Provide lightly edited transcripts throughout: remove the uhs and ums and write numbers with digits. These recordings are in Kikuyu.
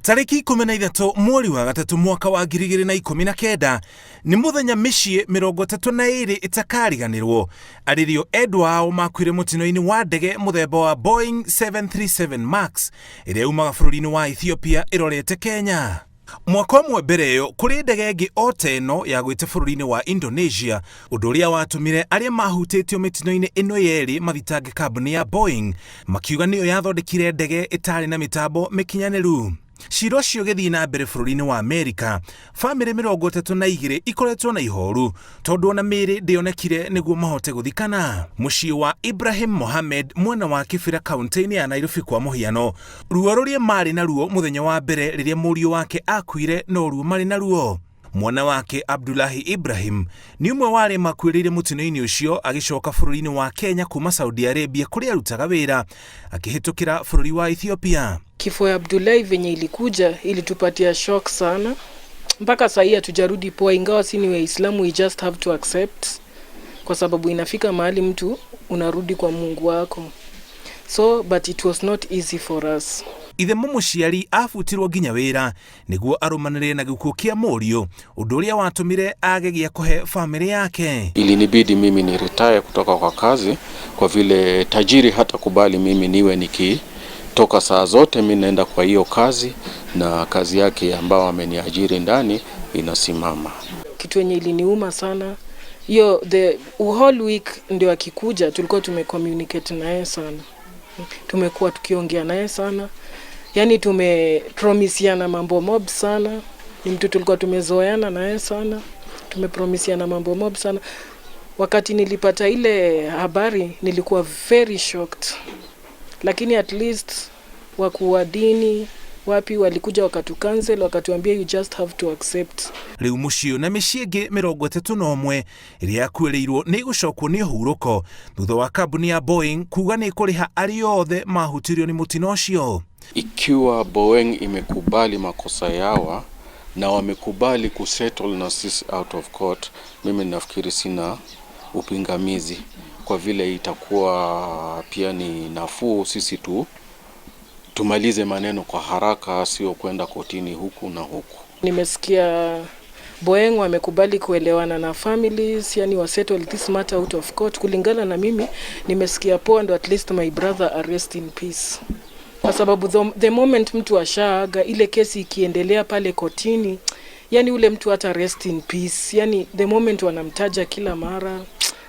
Tarĩki 13 mweri wa gatatũ mwaka wa 2019 nĩ mũthenya mĩciĩ 32 ĩtakariganĩrwo arĩrĩo endwa ao makuire mũtino-inĩ wa ndege mũthemba wa Boeing 737 Max ĩrĩa yumaga bũrũri-inĩ wa Ethiopia ĩrorete Kenya. Mwaka ũmwe mbere ĩyo kũrĩ ndege ĩngĩ o ta ĩno yagwĩte bũrũri-inĩ wa Indonesia, ũndũ ũrĩa watũmire arĩa mahutĩtio mĩtino-inĩ ĩno yerĩ mathitange kambuni ya Boeing makiuga nĩyo yathondekire ndege ĩtarĩ na mĩtambo mĩkinyanĩru. Cira ũcio ũgĩthiĩ na mbere bũrũri-inĩ wa Amerika, famĩlĩ 32 ikoretwo na ihoru tondũ ona mĩĩrĩ ndĩonekire nĩguo mahote gũthikana. Mũciĩ wa Ibrahim Mohamed mwena wa Kibera kaunti-inĩ ya Nairobi kwa mũhiano, ruo rũrĩa maarĩ naruo mũthenya wa mbere rĩrĩa mũriũ wake akuire noruo marĩ naruo. Mwana wake Abdullahi Ibrahim nĩ ũmwe wa arĩa makuĩrĩire mũtino-inĩ ũcio agĩcoka bũrũri-inĩ wa Kenya kuma Saudi Arabia kũrĩa arutaga wĩra akĩhĩtũkĩra bũrũri wa Ethiopia. Kifo ya Abdullahi venye ilikuja ilitupatia shock sana, mpaka sahii hatujarudi poa, ingawa si ni Waislamu, we just have to accept, kwa sababu inafika mahali mtu unarudi kwa Mungu wako, so but it was not easy for us. Ithe mũmũciari abutirwo nginya wĩra nĩguo arũmanĩrĩre na gĩkuũ kĩa mũriũ, ũndũ ũrĩa watũmire age gĩa kũhe famĩlĩ yake. Ilinibidi mimi ni retire kutoka kwa kazi kwa vile tajiri hata kubali mimi niwe nikitoka saa zote, mi naenda kwa hiyo kazi na kazi yake ambao ameniajiri ndani inasimama. Kitu yenye iliniuma sana hiyo the whole week ndio akikuja, tulikuwa tumecommunicate naye sana, tumekuwa tukiongea naye sana, yani tumepromisiana mambo mob sana. Ni mtu tulikuwa tumezoeana naye sana, tumepromisiana mambo mob sana. Wakati nilipata ile habari nilikuwa very shocked, lakini at least wakuu wa dini wapi walikuja wakatucounsel, wakatuambia you just have to accept. Rĩu mũciĩ na mĩciĩ ĩngĩ 31 ĩrĩa yakuĩrĩirwo nĩ ĩgũcokwo nĩ ũhurũko thutha wa kambuni ya Boeing kuga nĩ ĩkũrĩha arĩa othe mahutirio nĩ mũtino ũcio. Ikiwa Boeing imekubali makosa yawa na wamekubali kusettle na sisi out of court, mimi nafikiri sina upingamizi, kwa vile itakuwa pia ni nafuu sisi tu tumalize maneno kwa haraka, sio kwenda kotini huku na huku. Nimesikia Boeing wamekubali kuelewana na families, yani wa settle this matter out of court. Kulingana na mimi nimesikia poa, ndo at least my brother a rest in peace, kwa sababu the moment mtu ashaaga, ile kesi ikiendelea pale kotini, yani ule mtu hata rest in peace, yani the moment wanamtaja kila mara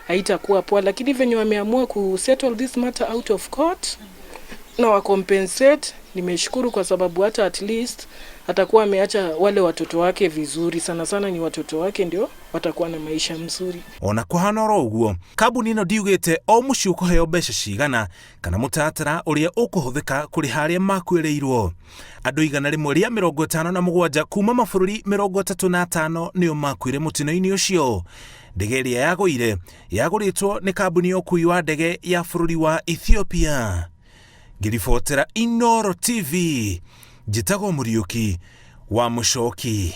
haitakuwa poa, lakini venye wameamua ku settle this matter out of court na wa compensate, nimeshukuru kwa sababu hata at least atakuwa ameacha wale watoto wake vizuri. Sana sana ni watoto wake ndio watakuwa na maisha mzuri. Ona kũhana oro ũguo, kambuni ĩno ndiugĩte o mũciĩ ũkũheo mbeca cigana kana mũtaratara ũrĩa ũkũhũthĩka kũrĩha arĩa makuĩrĩirwo. Andũ 157 kuma mabũrũri 35 nĩo makuire mũtino-inĩ ũcio. Ndege ĩrĩa yagũire yagũrĩtwo nĩ kambuni ya ũkui wa ndege ya bũrũri wa Ethiopia. Ngĩribotera Inooro TV, njĩtagwo Mũriũki wa Mũcoki.